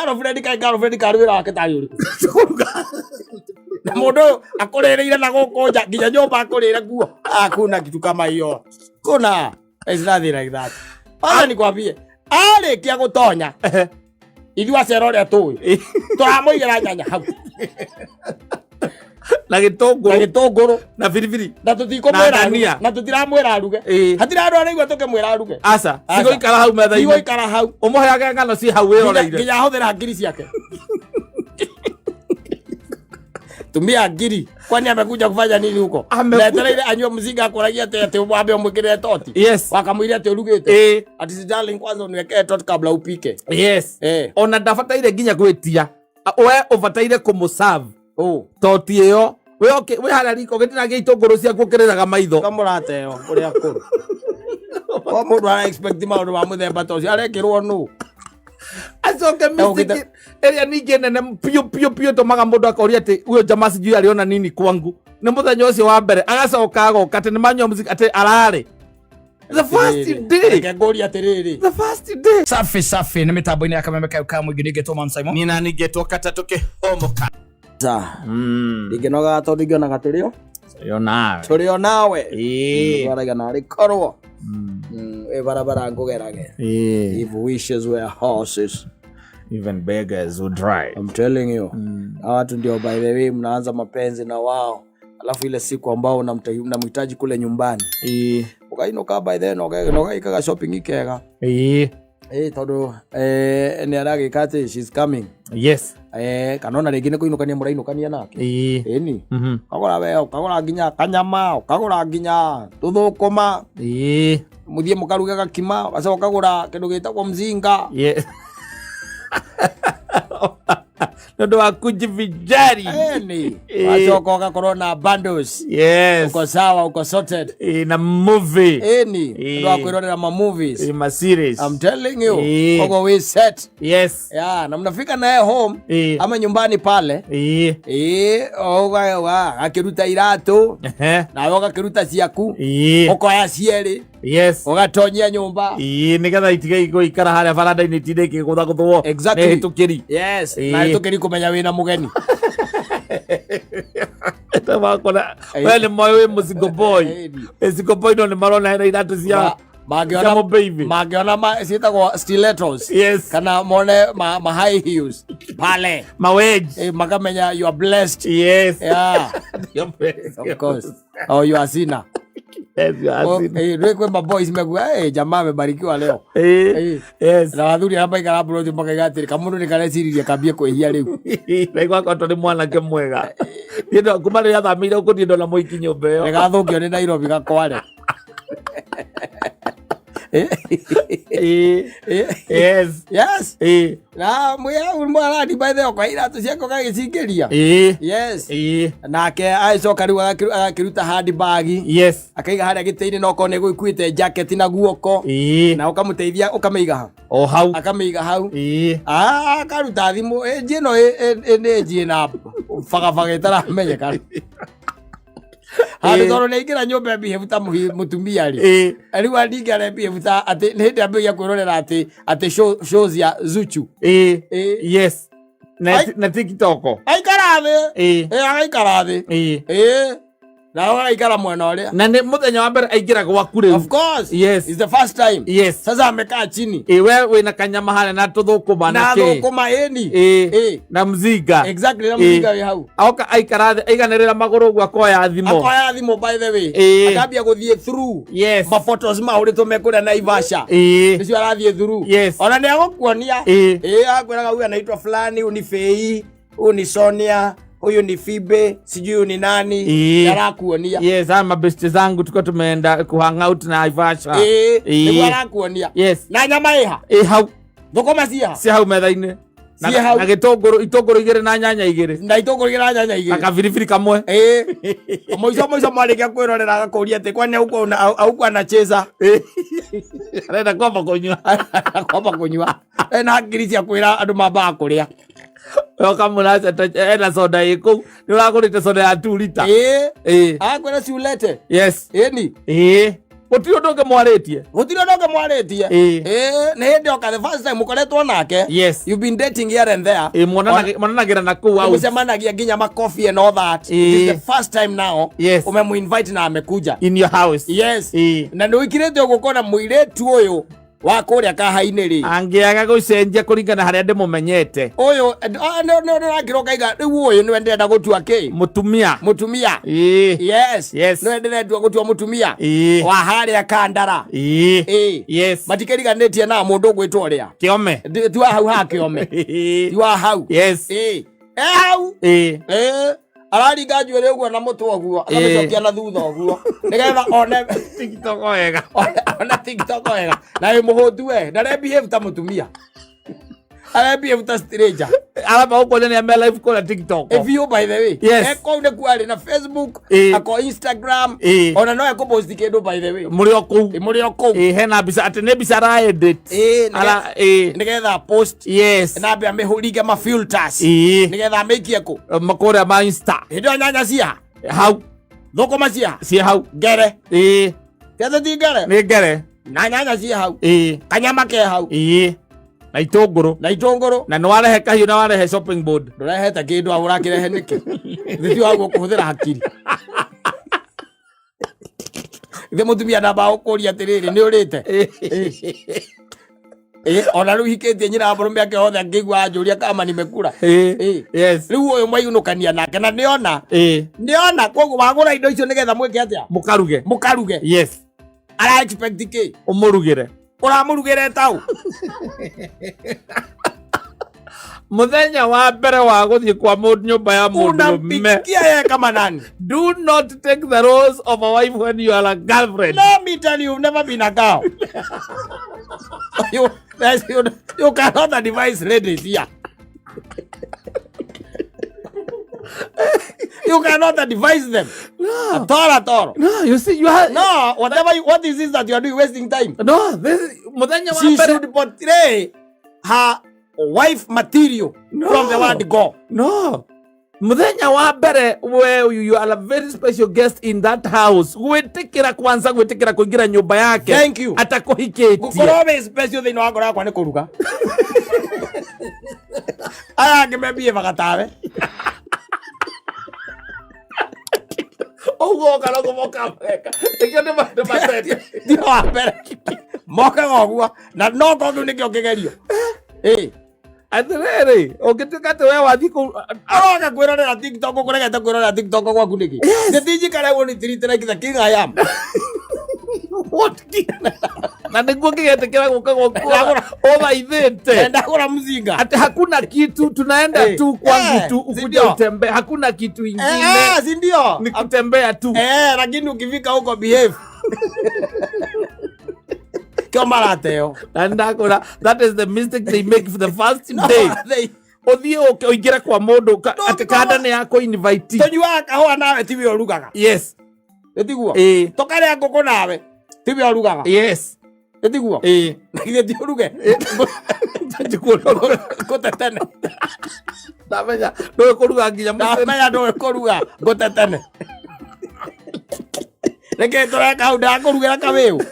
Girlfriend kaĩ girlfriend karĩ wĩra wake tarĩ ũrĩkũ? Na mũndũ ũyũ akũrĩrĩire na gũkũ nja nginya nyũmba akũrĩre nguo. Hakuna kitu kama hiyo. Kuna. It's nothing like that. Wacha nikwambie. Arĩkia gũtonya ithuĩ acera ũrĩa tũĩ tũramũigĩra nyanya hau na na gĩtũngũrũ gĩtũngũrũ na biribiri na tũtikũmwĩra Na aruge dhania. na tũtiramwĩra aruge Ĩĩ. hatirĩ andũ araigua tũkĩmwĩra aruge aca Aca. cigũikara hau metha-inĩ igũikara hau ũmũheage ng'ano ciĩ hau nginya wĩroreire nginya ahũthĩra ngiri ciake. Tumia ngiri, kwani amekuja kufanya nini huko? Netereire anyue mzinga akũragia atĩ atĩ wambe ũmwĩkĩrĩre toti. Yes. Wakamwĩra atĩ ũrugĩte. Ĩĩ. Ati si darling, kwanza uniwekee toti kabla upike. Yes. Eh. Ona ndabataire nginya gwĩtia, we ũbataire kũmũserve Oh. toti ĩyo we wĩ harĩa riko gĩtinagia itũngũrũ ciaku ũkĩrĩraga maitho. Kamũrateo ũrĩa kũrũ. O mũndũ ara expect maũndũ ma mũthemba ta ũcio arekĩrwo nũ? Acoke mistake ĩrĩa ningĩ nene piũ piũ piũ tũmaga mũndũ akoria atĩ huyo jamaa sijui aliona nini kwangu nĩ mũthenya ũcio wa mbere agacoka agoka atĩ nĩ manyua muziki atĩ ararĩ the first day. Reke ngũrie atĩrĩrĩ. The first day. Safi safi nĩ mĩtambo-inĩ ya kameme kau ka mũingĩ ningĩtwo Man Simon. Nina ningĩtwo katatũ kĩhomoka. Ndingĩnogaga tondũ ingĩonaga tũrĩ o Yo nawe. tũrĩ o nawe. Ĩĩ. Twaragia narĩ korwo ĩ barabara ngũgerage. Ĩĩ. If wishes were horses. Even beggars would ride. I'm telling you. Hawa watu ndio by the way mnaanza mapenzi na wao alafu ile siku ambao unamhitaji kule nyumbani Ĩĩ. ukainũka by then nogaikaga shopping ikega. Ĩĩ. Ĩ tondũ nĩ aragĩka atĩ she's coming. Yes. Kana ona rĩngĩ nĩ kũinũkania mũrainũkania nake. Ĩĩ. Ĩni ũkagũra we ũkagũra nginya kanyama ũkagũra nginya tũthũkũma. Ĩĩ. Mũthiĩ mũkaruge gakima ũgacoka ũkagũra kĩndũ gĩtagwo mzinga. Yes. Nĩ ũndũ wa kujivijari. Ĩni Ĩĩ. wacoka ũgakorwo na bundles. Yes. Uko sawa, uko sorted. Ĩĩ, na movie. Ĩni Ĩĩ. ũndũ wa kwĩrorera ma movies. Ĩĩ, ma series. I'm telling you. Ĩĩ. Uko we set. Yes. Yeah, na mnafika naye home Ĩĩ. ama nyumbani pale. Ĩĩ. Ĩĩ, agakĩruta iratũ Ehe. nawe ũgakĩruta ciaku. Ĩĩ. Ũkoya cierĩ Yes. ũgatonyia nyũmba. Ĩĩ, nĩgetha itige gũikara harĩa baranda-inĩ itinde ikĩgũthagũthwo Exactly. nĩ hĩtũkĩri. Yes. Ĩĩ. Na tũkĩri kũmenya wĩna mũgeni. Wakona we nĩ moĩ wĩ mũsingle boy. Ĩni. Wĩ single boy no nĩ marona hena iratũ cia Mangĩona cia mũbaby. mangĩona ciĩtagwo stilettos. Yes. Kana mone ma high heels pale. Mawej. Makamenya you are blessed. Yes. Yeah. You're blessed. Of course. Oh, you are sinner. Yes, you are Oh, sinner. rĩu kwĩ maboys mekuga jamaa amebarikiwa leo. Eh. Yes. Na athuri arĩa maikara mburoti makaiga atĩrĩ kamũndũ nĩ kareciririe kambie kwĩhia rĩu. Naigua akwa nĩ mwanake mwega. Niĩ kuma rĩrĩa athamĩire gũkũ niĩ ndona mũiki nyũmba ĩyo. Nĩgathũkio nĩ Nairobi gakware. Ĩĩ. Yes. Yes. Ĩĩ. Na mwarani by the way kwa iratũ ciake ũgagĩcingĩria. Ĩĩ. Yes. Ĩĩ. Nake agĩcoka rĩu agakĩruta handbag. Yes. Akaiga harĩa gĩtĩ-inĩ na okorwo nĩ gũikuĩte jacket na guoko. Ĩĩ. Na ũkamũteithia ũkamĩiga ha. O hau. Akamĩiga hau. Ĩĩ. Ah, akaruta thimũ ĩnji ĩno nĩ ĩnji ĩna bagabaga ĩtaramenyeka. Handũ tondũ nĩ aingĩra nyũmba ebehave ta mũtumia rĩ. Ĩĩ. Rĩu ningĩ arebehave ta atĩ nĩ hĩndĩ ambĩrĩria kwĩrorera atĩ atĩ shows ya Zuchu. Ĩĩ. Ĩĩ. Yes. Na Ai. na TikTok. Aikara thĩ. Ĩĩ. Ĩĩ agaikara thĩ. Ĩĩ. Ĩĩ. Na agaikara mwena ũrĩa. Na nĩ mũthenya wa mbere aingĩra gwaku rĩu. Of course. Yes. It's the first time. Yes. Sasa amekaa chini. Ĩĩ, we wĩna kanyama harĩa na tũthũkũma na Na kĩ. thũkũma ĩni. Ĩĩ. Ĩĩ. Na mzinga. Exactly, na Ĩĩ. mzinga wĩ hau. Aoka aikara thĩ aiganĩrĩra magũrũ ũguo akoya thimũ. Akoya thimũ by the way. Ĩĩ. Akambia gũthiĩ through. Yes. Mafotos mahũrĩtwo me kũrĩa Naivasha. Ĩĩ. Nĩcio arathiĩ through. Yes. Ona nĩ agũkuonia. Ĩĩ. Ĩĩ akwĩraga huyu anaitwa fulani, huyu ni Fei, huyu ni Sonia, huyu ni Fibe, sijui huyu ni nani. Ĩĩ. Arakuonia. Yes, haya mabeste zangu tulikuwa tumeenda kuhang out na Naivasha. Ĩĩ. Ĩĩ. Nĩguo arakuonia. Yes. Na nyama ĩha. Ĩĩ hau. Thũkũma ciha. Ci hau metha-inĩ. Na Ciĩ hau. na gĩtũngũrũ itũngũrũ igĩrĩ na nyanya igĩrĩ. Na itũngũrũ igĩrĩ na nyanya Na igĩrĩ. kabiribiri kamwe. Ĩĩ. Mũico mũico mwarĩkia kwĩrorera agakũria atĩ kwani haukuwa unacheza? Ĩĩ. Arenda kwamba kũnyua. Kwamba kũnyua. Ena ngiri cia kwĩra andũ mambaga kũrĩa. Ũkamũra ena soda ĩ kũu. Nĩ ũragũrĩte soda ya 2 lita. Ĩĩ. Ĩĩ. Akwĩra si ulete. Yes. Ĩni. Ĩĩ. Gũtirĩ ũndũ ũngĩ mwarĩtie. Gũtirĩ ũndũ ũngĩ mwarĩtie. Ĩĩ. Ĩĩ, nĩ hĩndĩ oka the first time mũkoretwo nake. Yes. You've been dating here and there. Ĩĩ, monanagĩra na kũu out. Mũcemanagia nginya makofi and all that. It is Ĩĩ. the first time now. Yes. Umemuinvite na amekuja. In your house. Yes. Ĩĩ. Na nĩ wĩkirĩte ũguo kona mũirĩtu ũyũ wa kũrĩa kaha-inĩ rĩ. Angĩaga gũcenjia kũringana harĩa ndĩmũmenyete. Ũyũ nĩ ũrakĩra ũkaiga rĩu ũyũ nĩwe ndĩrenda gũtua kĩ? Mũtumia. Mũtumia. Ĩĩ. Yes. Yes. Nĩwe ndĩrenda gũtua mũtumia. Ĩĩ. Wa harĩa Kandara. Ĩĩ. Ĩĩ. Yes. Matikĩriganĩtie na mũndũ ũgwĩtwo ũrĩa. Kĩome. Ti wa hau ha Kĩome. Ĩĩ. Ti wa hau. Yes. Ĩĩ. E hau. Ĩĩ. Ĩĩ. Araringa njuĩrĩ ũguo na mũtwe ũguo akamĩcokia na thutha ũguo nĩgetha one TikTok wega. One TikTok wega na wĩ mũhũtu we ndare behave ta mũtumia, are behave ta stranger. Aramba gũkuonia nĩ ame live kũrĩa TikTok. If you, by the way, Yes. e kũu nĩkuo arĩ na Facebook, Ĩĩ. ako Instagram. Ĩĩ. Ona no ekũpost kĩndũ, by the way. Mũrĩ o kũu. Ĩ, mũrĩ o kũu. Ĩĩ, hena mbica atĩ nĩ mbica ara edit. Ĩĩ, Ara ĩĩ. nĩgetha post. Yes. Na ambe amĩhũringe ma filters. Ĩĩ. Nĩgetha amĩikie kũ? Kũrĩa ma Insta. Hĩndĩ ĩyo nyanya cia Hau. Thũkũma cia Ciĩ hau. ngere. Ĩĩ. Tiathe ti ngere? Nĩ ngere. Na nyanya ciĩ hau. Ĩĩ. Kanyama ke hau. Ĩĩ. Na itũngũrũ. Na itũngũrũ. Na nĩ warehe kahiũ na warehe shopping board. Ndũrehete kĩndũ hau, ũrakĩrehe nĩkĩ? Thĩ ti waguo kũhũthĩra hakiri. Ithe mũtumia ndambaga gũkũria atĩrĩrĩ, nĩ ũrĩte? Ĩ, ona rĩu hikĩtie nyina wa mũrũme ake othe angĩigua anjũria kama nimekura. Ĩĩ. Ĩĩ. Yes. Rĩu ũyũ mwaiyũnũkania nake na nĩona. Ĩĩ. Nĩona koguo wagũra indo icio nĩgetha mwĩke atĩa? Mũkaruge. Mũkaruge. Yes. Ara expect kĩ? Ũmũrugĩre. Ũramũrugĩra ĩtaũ? Mũthenya wa mbere wa gũthiĩ kwa mũndũ nyũmba ya mũndũrũme. Unampikia yeye kama nani? Do not take the roles of a wife when you are a girlfriend. Let me tell you, you've never been a girl. You cannot advise ladies here. You cannot advise them. No. At all, at all. No, you see, you have No, whatever you, what is this that you are doing, wasting time? No, this mũthenya wa She mbere. should portray her wife material No. from the word go. No. Mũthenya wa mbere we you are a very special guest in that house. Gwĩtĩkĩra kwanza gwĩtĩkĩra kũingĩra nyũmba yake. Thank you. Atakũhikĩtie. Gũkorwo wĩ special thĩinĩ wa ngoro yakwa nĩ kũruga. Aya angĩ mebievaga tawe. Ũguo oka no kũmoka wega. Nĩkĩo nĩmatete. Ti wa mbere mokaga ũguo na no korwo kĩu nĩkĩo kĩgerio. Ĩ. Atĩrĩrĩ, ũngĩtuĩka atĩ we wathiĩ kũu Aroka kwĩrorera TikTok, ũkũregete kwĩrorera TikTok gwaku nĩkĩ? Nĩ njikare ũguo nĩ treat like the king I am. What king? Na nĩguo ngĩgetĩkĩra gũka gwaku ũthaithĩte. Ndagũra mzinga. Ati hakuna kitu, tunaenda Eh. tu kwangu Eh, tu si ukuje ndio? utembee, hakuna kitu ingine. Eh, si ndio? Ni kutembea tu. Eh, lakini ukifika huko behave. Kĩo marateo. Na ndakũra, that is the mistake they make for the first No, day. Ũthiĩ ũke ũingĩre kwa mũndũ No, atĩ kanda nĩ ya kũ invite. Tũnyuaga kahũa nawe tiwe ũrugaga. Yes. Ĩtiguo? Ĩĩ. Tũkarĩa ngũkũ nawe tiwe ũrugaga. Yes. Ĩtiguo? Ĩĩ. Na githĩ ti ũruge? Njikuona. Ngũtetene. Ndamenya ndũĩ kũruga nginya mũcere. Ndamenya ndũĩ kũruga, ngũtetene. Nĩkĩ tũreka hau ndakũrugĩra kawĩũ?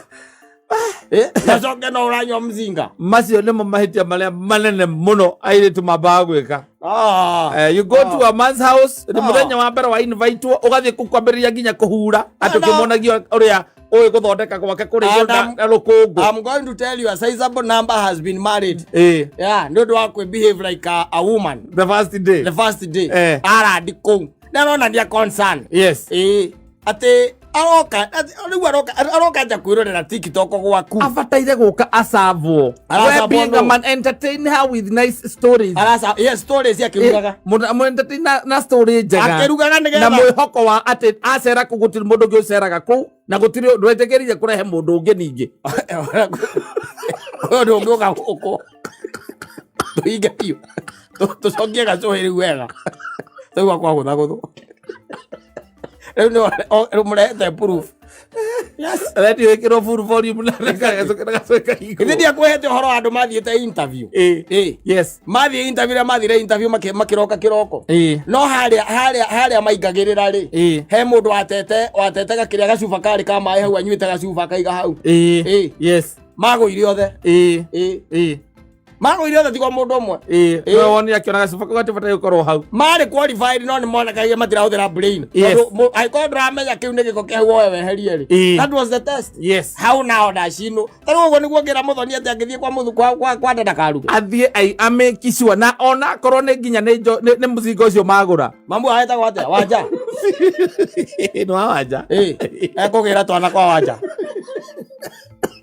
Nacoke no ũranyua mzinga. Macio nĩmo mahĩtia marĩa manene mũno airĩtu mambaga gwĩka. Ah. You go to a man's house nĩ Ah. mũthenya wa mbere wa invitewo ũgathiĩ kũu kwambĩrĩria nginya kũhura atĩ No, no. ũkĩmuonagia ũrĩa ũĩ gũthondeka gwake kũrĩ igũrũ And na rũkũngũ. I'm going to tell you a sizable number has been married. Ĩĩ. Yeah, nĩ ũndũ wa kwĩ behave like a woman The first day. the first day. Eh. Arandi kũu. Nĩ aronania concern. Yes. Ĩĩ. Atĩ aroka rĩu aroka nja kwĩrorera TikTok gwaku. Abataire gũka acavwo. Aracavwo We being a nũ? man, entertain her with nice stories. Araca yes stories akĩrugaga. Mũndũ entertain na story njega. Akĩrugaga Na nĩgetha mwĩhoko wa atĩ acera kũu gũtirĩ mũndũ ũngĩ ũceraga kũu na gũtirĩ ndwetĩkĩrire kũrehe mũndũ ũngĩ ningĩ. Ũyũ ndũngĩũka gũkũ. Tũhinge biũ. Tũcokie gacũhĩ rĩu wega. Twaigua kwa gũthagũthwo. Rĩu nĩ rĩu mũrehete proof. Yes. Radio ĩkĩrwo full volume na gacoke kahingwo. Ithe ndiakwĩhete ũhoro wa andũ mathiĩte interview. Ĩĩ. Ĩĩ. Yes. Mathiĩ interview rĩa mathire interview makĩroka kĩroko. Ĩĩ. No harĩa harĩa harĩa maingagĩrĩra rĩ. Ĩĩ. He mũndũ watete gakĩrĩa gacuba karĩ ka maĩ hau anyuĩte gacuba akaiga hau. Ĩĩ. Ĩĩ. Yes. Magũire othe. Ĩĩ. Ĩĩ. Ĩĩ. Magũire othe tiga mũndũ ũmwe. Ĩĩ. Ĩĩ. Nĩwe wonire akĩona gacuba kau gatibataire gũkorwo hau. Marĩ qualified no nĩ monekagia matirahũthĩra brain. Yes. Tondũ angĩkorwo ndũramenya kĩu nĩ gĩko kĩa hau woe weherie rĩ. Ĩĩ. That was the test. Yes. Hau nao ndacinũ. Ta rĩu ũguo nĩguo ngĩra mũthoni atĩ angĩthiĩ kwa mũthu kwa nda ndakaruge. Athiĩ amake sure na ona akorwo nĩ nginya nĩ mũcinga ũcio magũra. Mamu wao etagwo atĩa? Wanja. Nĩ wa Wanja. Ĩĩ. Ekũgĩra twana kwa Wanja.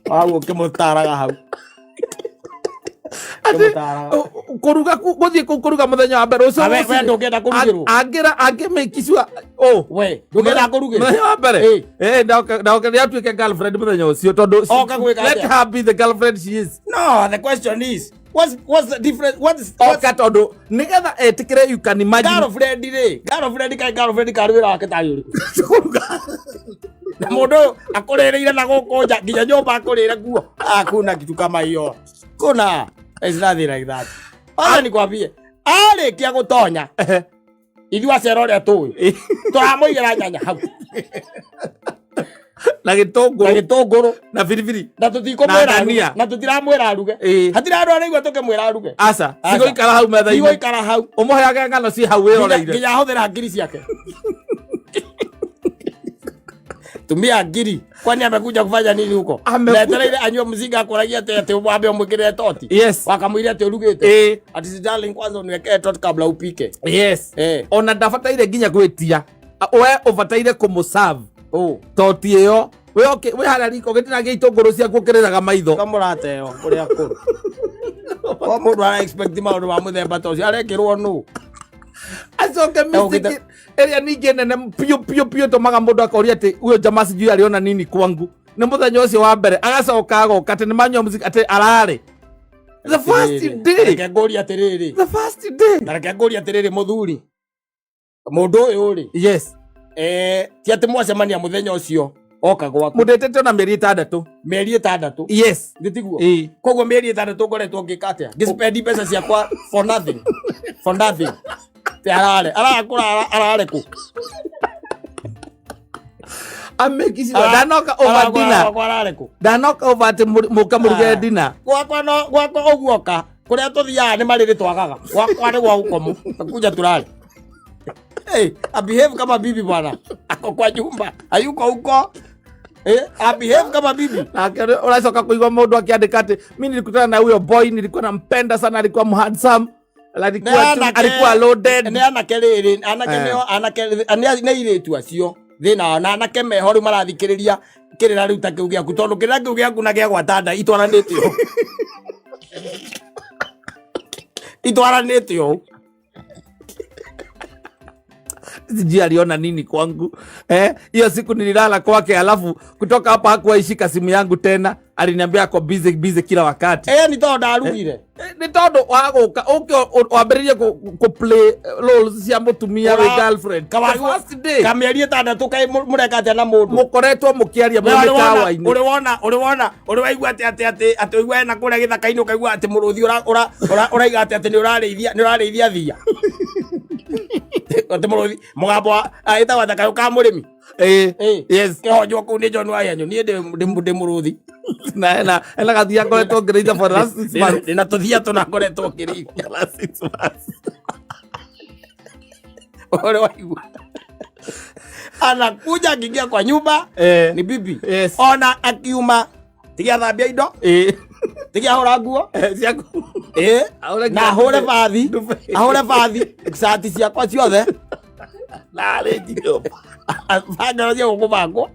Hau ũkĩmũtaraga hau. Ũkĩmũtaraga. Kũruga gũthiĩ kũu kũruga mũthenya wa mbere ũcio We rũcinĩ- ndũngĩenda kũrugĩrwo. Angĩra angĩ sure oh We ndũngĩenda kũrugĩrwo. Mũthenya wa mbere. Ĩĩ. Eh, ndaoke nĩ atuĩke girlfriend mũthenya ũcio tondũ Oka gwĩka let atĩa? her be the girlfriend she is. No, the question is, what's the difference? What's Oka tondũ nĩgetha etĩkĩre you can imagine. Girlfriend rĩ, girlfriend kaĩ girlfriend karĩ wĩra wake tarĩ ũrĩkũ? Na mũndũ ũyũ akũrĩrĩire na gũkũ nja nginya nyũmba akũrĩre nguo. Hakuna kitu kama hiyo. Kuna it's nothing like that. Wacha nikwambie, arĩkia gũtonya ithuĩ acera ũrĩa tũĩ tũramũigĩra nyanya hau Na na gĩtũngũrũ gĩtũngũrũ na biribiri. na tũtikũmwĩra Na aruge dhania. na tũtiramwĩra aruge. Ĩĩ. Hatirĩ andũ araigua tũkĩmwĩra aruge. Aca, Aca. cigũikara hau metha-inĩ. Cigũikara hau. Ũmũheage ng'ano ciĩ hau wĩroreire. Nginya ahũthĩra ngiri ciake. Tumia ngiri. Kwani amekuja kufanya nini huko? Netereire anyue mzinga akũragia atĩ atĩ wambe ũmwĩkĩrĩre toti. Yes. Wakamwĩra atĩ ũrugĩte. Ĩĩ. Ati si darling kwanza uniwekee toti kabla upike. Yes. Eh. Ona ndabataire nginya gwĩtia. We ũbataire kũmũserve Oh. toti ĩyo. We wĩ harĩa riko ũgĩtinagia itũngũrũ ciaku ũkĩrĩraga maitho. Kamũrateo kũrĩa kũrũ. O mũndũ ara expect maũndũ ma mũthemba ta ũcio arekĩrwo nũ. Acoke mistake ĩrĩa ningĩ nene piũ piũ piũ ĩtũmaga mũndũ akoria atĩ huyo jamaa sijui aliona nini kwangu. Nĩ mũthenya ũcio wa mbere agacoka agoka atĩ nĩ manyua mũcinga atĩ ararĩ. The first day. Reke ngũrie atĩrĩrĩ. The first day. Na reke ngũrie atĩrĩrĩ mũthuri. Mũndũ ũyũ rĩ. Yes. Ti atĩ mwacemania mũthenya ũcio oka gwaku. Mũndĩtĩte ona mĩeri 6. Mĩeri 6. Yes. Nĩ tiguo? Ĩĩ. Koguo mĩeri 6 ngoretwo ngĩka atĩa? Ngĩspendi mbeca ciakwa for nothing. For nothing. Te arare. Arakũrara arare kũ? Amake sure ndanoka over dinner. Gwakwa arare kũ? Ndanoka over atĩ mũka mũruge dinner. Gwakwa no gwakwa ũguo oka. Kũrĩa tũthiaga nĩ marĩrĩ twagaga. Gwakwa nĩ gwa gũkomwo. Kuja tulale. Hey, a behave kama bibi bwana. Ako kwa nyumba. Hayuko huko. A behave kama bibi. Nake ũracoka kũigua mũndũ akĩandĩka atĩ mi nilikutana na huyo boy nilikuwa nampenda sana, alikuwa handsome, alikuwa loaded. Nĩ anake rĩrĩ, anake nĩo, anake nĩ airĩtu acio thĩna wao, na anake meho rĩu marathikĩrĩria kĩrĩra rĩu ta kĩu gĩaku, tondũ kĩrĩra kĩu gĩaku na gĩa gwata nda itwaranĩte ũũ. Itwaranĩte ũũ. Sijui aliona nini kwangu. Hiyo siku nililala kwake, alafu kutoka hapa hakuwaishika simu yangu tena. Aliniambia ako busy busy kila wakati. Ni tondũ ndarugire. Nĩ tondũ wa gũka ũke wambĩrĩrie kũ play roles cia mũtumia wĩ girlfriend. The first day. Ka mĩeri 6 kaĩ mũreka atĩa na mũndũ? Mũkoretwo mũkĩaria mwĩ mĩkawa-inĩ. Ũrĩ wona, ũrĩ wona, ũrĩ waigua atĩ, atĩ, atĩ, atĩ ũigua ena kũrĩa gĩthaka-inĩ ũkaigua atĩ mũrũthi ũraiga atĩ, atĩ nĩ ũrarĩithia, nĩ ũrarĩithia thia. Atĩ mũrũthi, mũgambo wa, ĩtagwo atĩa, kayũ ka mũrĩmi. Yes. Kĩhonjwo kũu nĩ John Wahianyũ. Niĩ ndĩ mũrũthi. Na ena gathia ngoretwo ngĩrĩithia for the last 6 months. Ndĩna tũthia tũna ngoretwo ngĩrĩithia. Last 6 months. Ũrĩ waigua. Anakuja akiingia kwa nyumba, ni bibi. Yes. Ona akiuma, tigia thambia indo. Tigia hũra nguo. Ciaku. Ahũre Na ahũre nginya bathi. ndube. Ahũre bathi. Cati ciakwa ciothe. Na arĩnji nyũmba. Bangero cia gũkũbangwo.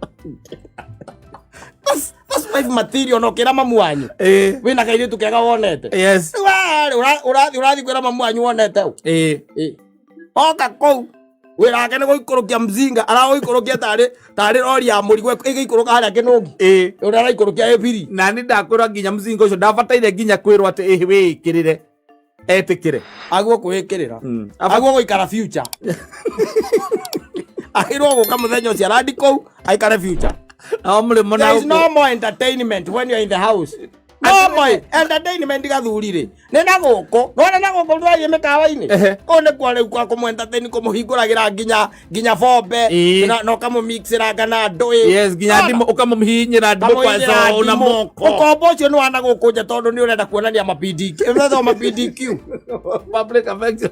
That's wife material no kĩra mamu wanyu. Wĩna kairĩtu kega wonete. Yes. Rĩu ũrathiĩ kwĩra mamu wanyu wonete ũ? Oka kũu. Wĩra wake nĩ gũikũrũkia mzinga, aragũikũrũkia tarĩ rori ya mũrigo ĩgĩikũrũka harĩa Kĩnũngi. Ũrĩa araikũrũkia ĩbiri. Na nĩ ndakwĩra nginya mzinga ũcio ndabataire nginya kwĩrwo atĩ ĩhĩ wĩĩkĩrĩre. Etĩkĩre. Aguo kwĩĩkĩrĩra. Aguo gũikara future. Agĩrwo gũka mũthenya ũcio arandi kũu aikare future. Nao mũrĩmo na There is no more entertainment when you're in the house. No more entertainment gathuri rĩ. Nĩ na gũkũ. Nona na gũkũ twathiĩ mĩkawa-inĩ. Ehe. Kũu nĩkuo rĩu kwa kũmũ entertain kũmũhingũragĩra nginya nginya bombe Ĩĩ. na ũkamũmixĩranga na ndũĩ. Yes, nginya Nona? ndimũ ũkamũhihinyĩra ndimũ Kamũhinyĩra kwanza una ndimũ. moko. Ũkombo ũcio nĩ wa na gũkũ nja tondũ nĩ ũrenda kuonania ma PDQ. Ũrenda ma PDQ. Public affection.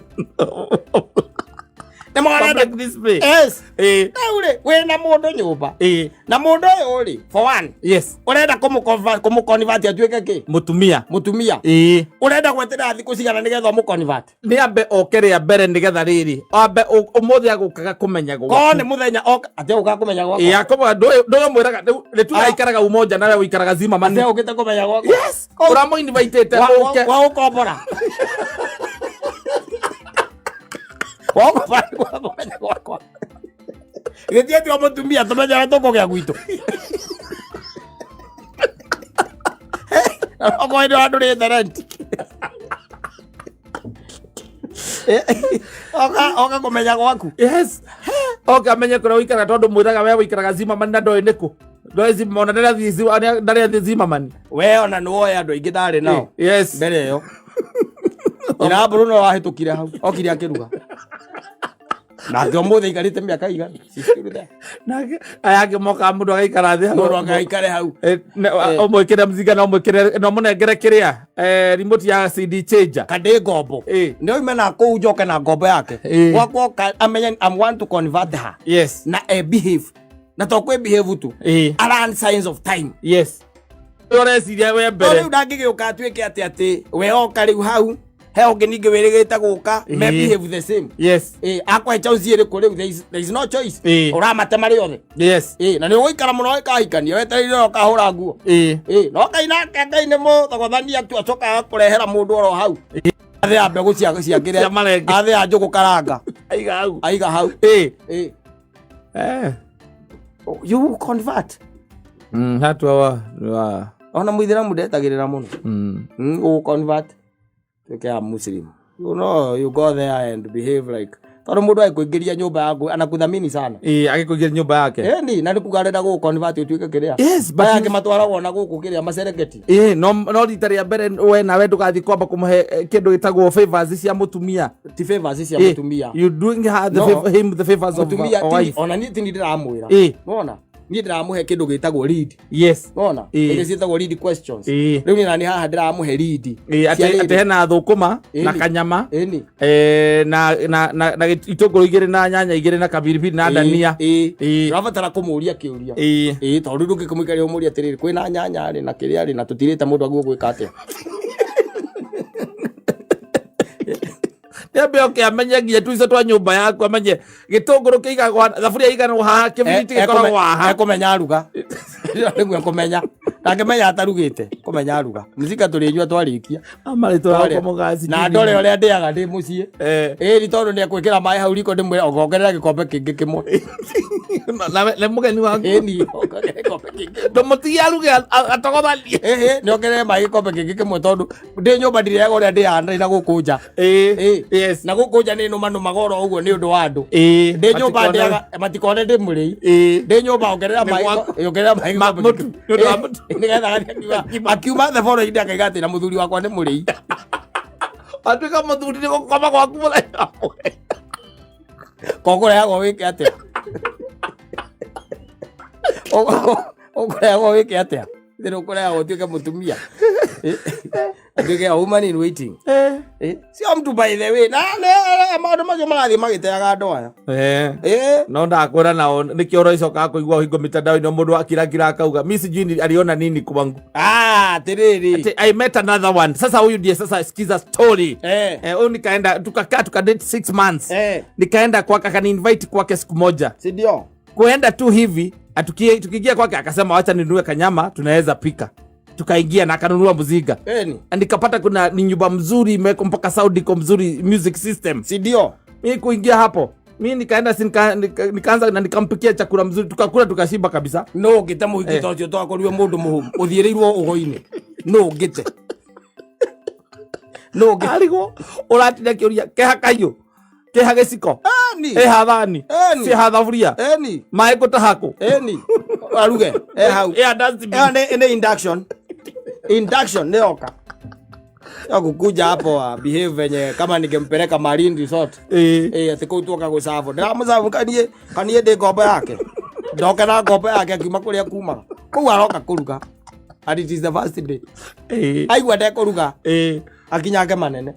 Nĩ marenda. Public display. Yes. Eh. Rĩu rĩ wĩna mũndũ nyũmba. Eh. Na mũndũ ũyũ rĩ for one Yes. ũrenda kũmũconvert atuĩke kĩ? Mũtumia. Mũtumia. Ĩĩ. Ũrenda gweterera thikũ cigana nĩgetha ũmũconvert? Nĩ ambe oke rĩa mbere nĩgetha rĩrĩ ambe ũmũthĩ agũkaga kũmenya Korwo gwaku. nĩ mũthenya oka atĩ ũkaga kũmenya gwakwa. Ĩĩ akũmenya ndũmwĩraga rĩu tũgaikaraga umoja nawe ũikaraga Zimmerman. Atĩ ũkĩte kũmenya gwakwa. Yes. Ũramũinvitĩte ũke. Wa gũkombora. Wa gũkombora wa kũmenya gwakwa. Gĩtie ti o mũtumia tũmenye ũrĩa tũkũgĩa gwitũ. Okorwo nĩ wandũrĩte rent. Oka oka kũmenya gwaku. Yes. Oke amenye kũrĩa ũikaraga tondũ mwĩraga we ũikaraga Zimmerman na ndoĩ nĩkũ. Ndoĩ Zimmerman ona ndarĩ athiĩ ndarĩ athiĩ Zimmerman. We ona nĩ woe andũ aingĩ ndarĩ nao. Yes. Mbere ĩyo. Ira Bruno wahĩtũkire hau. Okire akĩruga. Nake ũmũthĩ aikarĩte mĩaka igana. She's still there. Nake aya angĩ mokaga mũndũ agaikara thĩ hau. Mũndũ akaikare hau. Eh, ũmwĩkĩre mzinga na ũmwĩkĩre na ũmũnengere kĩrĩa remote ya CD changer. Kandĩ ngombo. Eh. Nĩ oime na kũu njoke na ngombo yake. Eh. Gwakwa oka amenye I want to convert her. Yes. Na e behave. Na to kwĩ behave tu. Eh. Aran signs of time. Yes. Ũreciria we No mbere. rĩu ndangĩgĩũka atuĩke atĩ atĩ we oka rĩu hau he ũngĩ ningĩ wĩrĩgĩte gũka me Eh. behave the same. Yes. Eh, akwahe choice ĩrĩkũ rĩu there is no choice. Eh. Ũramate marĩ othe. Yes. Eh, na nĩ ũgũikara mũno ũgĩkahikania wetereire ũkahũra nguo. Eh. Eh, no Ngai nake Ngai nĩ mũthogothania tu acokaga kũrehera mũndũ oro hau. Athĩa mbegũ cia cia kĩrĩa. Cia marenge. Athĩa njũgũ karanga. Aiga hau. Aiga hau. Eh. Eh, Eh. you convert. Hatua wa wa. Ona mũithĩramu ndetagĩrĩra mũno. Ũ convert. Tuĩke ya Muslim. You know, you go there and behave like tondũ mũndũ agĩkũingĩria nyũmba yaku anakuthamini sana. Eh, agĩkũingĩria nyũmba yake. Ĩni, na nĩ kuga arenda gũgũ convert ũtuĩke kĩrĩa. Yes, but Aya angĩ matwaragwo na gũkũ kĩrĩa macereketi. Eh, no no rita rĩa mbere we nawe ndũgathiĩ kwamba kũmũhe kĩndũ gĩtagwo favors cia mũtumia. Ti favors cia Eh, mũtumia. You doing her the No. favor, him the favors of Mũtumia a ti wife. ona niĩ ti niĩ ndĩramwĩra. Eh. Nona? Niĩ ndĩramũhe kĩndũ gĩtagwo lead. Yes. Nona? Eh. Iria ciĩtagwo lead questions. Eh. Rĩu niĩ nani haha ndĩramũhe lead. Eh, Cia ate rĩrĩ. ate hena thũkũma na Ĩni. kanyama. Ĩni. Eh, na na na, na itũngũrũ igĩrĩ na nyanya igĩrĩ na kabiribiri na ndania. Ĩĩ. Ĩĩ. Ũrabatara kũmũria kĩũria. Ĩĩ. Ĩĩ, tondũ ndũngĩkĩmũikaria ũmũrie atĩrĩrĩ kwĩna nyanya rĩ na kĩrĩa rĩ na tũtirĩte mũndũ aguo gwĩka atĩa. Nĩambe oke amenye nginya tuico twa nyũmba yaku amenye gĩtũngũrũ kĩigagwo thaburia ĩigagwo haha kĩbiriti gĩkoragwo haha. Ekũmenya aruga. Nĩguo ekũmenya. Ndangĩmenya atarugĩte. Kũmenya aruga. Mzika tũrĩnyua twarĩkia. Amarĩtwa Twarĩa. yakwa mũgaci. Na ndore ũrĩa ndĩaga ndĩ mũciĩ. Eh. Ĩni tondũ nĩekwĩkĩra maĩ hau riko ndĩmwĩre ongerera gĩkombe kĩngĩ kĩmwe. Na nĩ mũgeni waku. Ĩni ongerera gĩkombe kĩngĩ. Ndũmũtige aruge atogothanie. Ĩhĩ nĩongerere maĩ gĩkombe kĩngĩ kĩmwe tondũ ndĩ nyũmba ndirĩaga ũrĩa ndĩaga ndĩ na gũkũ nja. Ĩĩ. Ĩĩ. Yes. Na gũkũ nja nĩ nũmanũmaga oro ũguo nĩ ũndũ wa andũ. Ĩĩ. Ndĩ nyũmba Matikone- ndĩaga matikone ndĩ mũrĩi. Ĩĩ. Ndĩ nyũmba ongerera Nĩ maĩ gwaku. ongerera maĩ Ma- gĩkombe mũtu, kĩngĩ. nĩ ũndũ wa mũtu. Nĩgetha agathiĩ akiuma theboro-inĩ akaiga atĩ na mũthuri wakwa nĩ mũrĩi. Watuĩka mũthuri nĩ gũkoma gwaku mũthenya ũmwe. Kokũrehagwo wĩke atĩa? Ũkũrehagwo wĩke atĩa? Thĩna ũkũrehagwo ũtuĩke mũtumia. Atuĩke a woman in waiting. Sio mtu by the way. Na maũndũ macio marathiĩ magĩteaga andũ aya. Eh. No ndakwĩra nao nĩkĩo ũroicokaga kũigua hingo mitandao-inĩ mũndũ akirakira akauga mi sijui aliona nini kwangu. Ah, atĩrĩrĩ. Ati, I met another one. Sasa huyu ndiye sasa sikiza story. Eh. Eh, huyu nikaenda tukakaa tukadate 6 months. Eh. Nikaenda kwake akaniinvite kwake siku moja. Si ndio? Kuenda tu hivi tukiingia kwake akasema wacha ninunue kanyama tunaweza pika. Tukaingia na akanunua mzinga. Eni. Na nikapata kuna ni nyumba mzuri imewekwa mpaka sound iko mzuri music system. Si ndio? Mimi kuingia hapo mi nikaenda si nikaanza na nikampikia chakula mzuri tukakula tukashiba kabisa. No ũngĩte mũhiki ta ũcio twakorirwe mũndũ mũhũmu ũthiĩrĩirwo ũgo-inĩ. No ũngĩte. No ũngĩte. Arigwo ũratinda kĩũria keha kaiyũ keha gĩciko Eni. ĩha thani Eni. ciĩha thaburia Eni. maĩ ngũtaha kũ Eni. Aruge e hau. Ya dustbin. Ĩyo nĩ induction. Induction nĩ yoka. Ya kukuja hapo ah, behave venye kama ningempeleka Marine Resort. Ĩĩ. Eh, atĩ kũu tuoka gũcabwo. Ndĩramũcabu kaniĩ kaniĩ ndĩ ngombo yake. Ndoke na ngombo yake akiuma kũrĩa kumaga. Kũu aroka kũruga. And it is the first day. Ĩĩ. Aigua ndekũruga Ĩĩ. akinyange manene.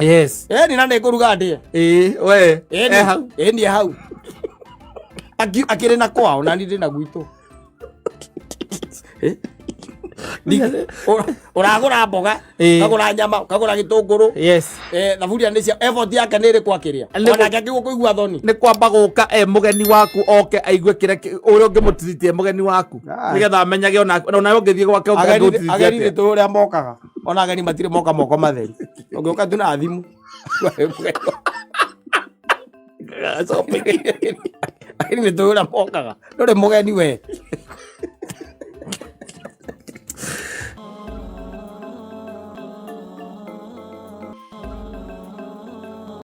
Yes. Ĩni na nĩngũruga ndĩe. Ĩĩ, we. Ĩni E hau. ĩni e hau. Akĩrĩ na kwao na niĩ ndĩ na gwitũ. Eh? Ũragũra mboga, Ĩĩ. ũkagũra nyama, ũkagũra gĩtũngũrũ. Yes. Eh, thaburia nĩ cia effort yake nĩ ĩrĩkũ akĩrĩa. Onake akĩgwo kũigua thoni. Nĩ kwamba gũka e mũgeni waku oke aigue kĩrĩa ũrĩa ũngĩmũtiriti e mũgeni waku, Aye. nĩgetha amenyage onawe ũngĩthiĩ gwake Ageni ũngĩmũtiriti ageni atĩa. nĩ tũĩ ũrĩa mokaga. Ona ageni matirĩ moka moko matheri. Ũngĩũka tu na thimũ. Ageni nĩ tũĩ ũrĩa mokaga. Ndũrĩ mũgeni we.